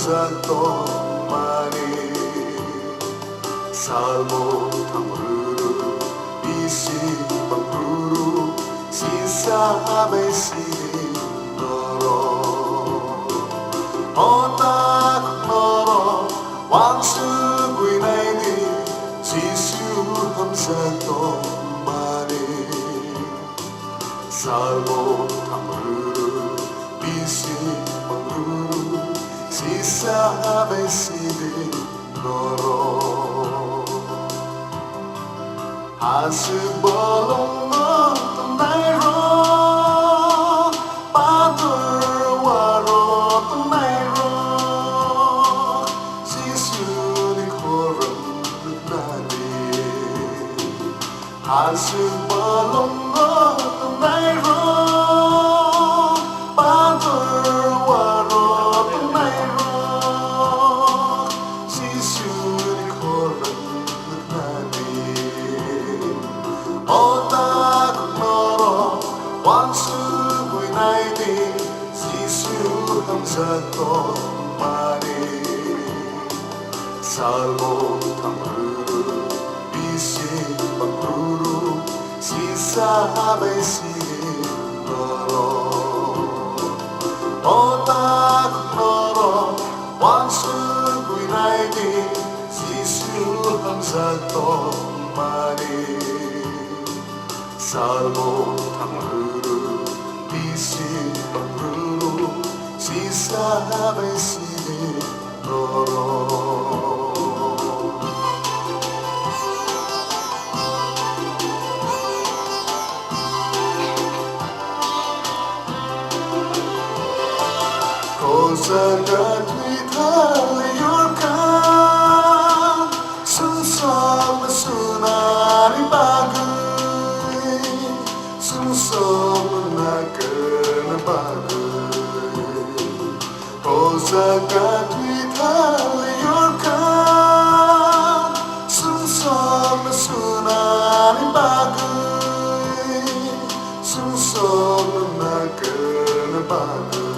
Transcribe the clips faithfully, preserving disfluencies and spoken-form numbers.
hamjak tongmani. Salmo thangruru, bisi bangruru, sisa bai sini norok. O tak norok, wansugwi naidi, Jisu hamjak tongmani. Salmo thangruru, bisi bangruru, sisa bai sini norok. Hasik bolongo tongnairok, pathor waro tongnairok, Jisuni khorang nuknani. Hasik bolongo tongnairok, pathor waro tongnairok, Jisuni khorang nuknani. O tak norok wansugwi naidi, Jisu hamjak tongmani. Salmo thangruru, bisi bangruru, sisa bai sini norok. O tak norok, wansugwi naidi, Jisu hamjak tongmani. Salmo thangruru, bisi bangruru, sisa bai sini norok. Kosa katwi thal yorkha, sumsok sunani bagwi, sumsok nakna bagwi. Kosa katwi thal yorkha, sumsok sunani bagwi, sumsok nakna bagwi.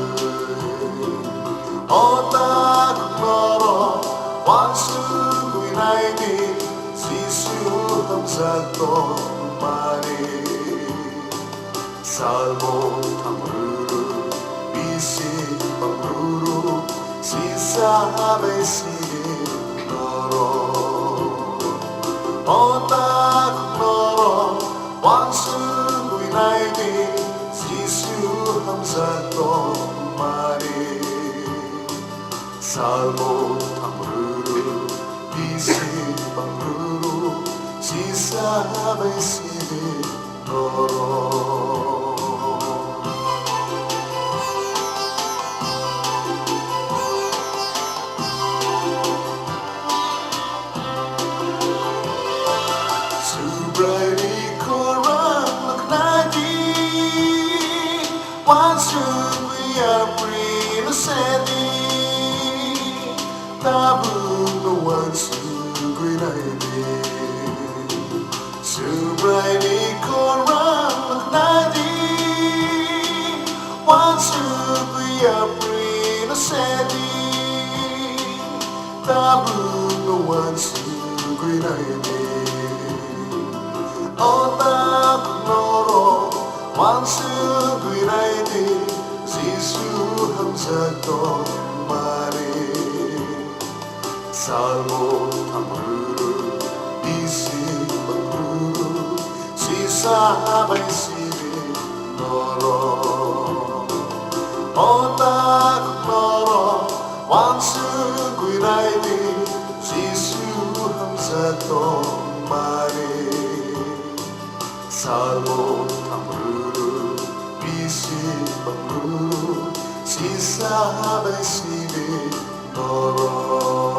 O tak norok wansugwi naidi, Jisu hamjak tongmani. Salmo thangruru, bisi bangruru, sisa bai sini norok. O tak norok wansugwi naidi, Jisu hamjak tongmani. Salmo thangruru, bisi bangruru, sisa bai sini norok. Subraini khorang nuknadi, wansugwi yapri nusedi, tabukno wansugwi naidi. Subraini khorang nuknadi, wansugwi yapri nusedi, tabukno wansugwi naidi. O tak norok wansugwi naidi, Jisu hamjak tongmani. Salmo thangruru, bisi bangruru, sisa bai sini norok. O tak norok wansugwi naidi, Jisu hamjak tongmani. Salmo thangruru, bisi bangruru, sisa bai sini norok.